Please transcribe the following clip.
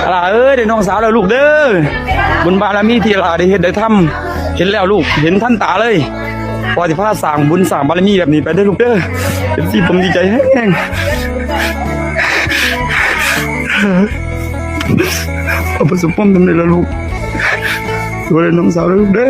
ຫຼ້າເອີຍ ໄດ້ນ້ອງສາວແລ້ວລູກເດີ. ບຸນບາລະມີທີ່ຫຼ້າໄດ້ເຮັດໄດ້ທຳ ເຫັນແລ້ວລູກ ເຫັນທັນຕາເລີຍ. ພໍ່ຊິພາສ້າງບຸນສ້າງບາລະມີແບບນີ້ໄປເດີລູກເດີ. ເອັຟຊີ ຜົມດີໃຈແຮງ. ເອົາປະສົບຄວາມສຳເລັດແລ້ວລູກ. ສວຍເດີນ້ອງສາວເດີລູກເດີ.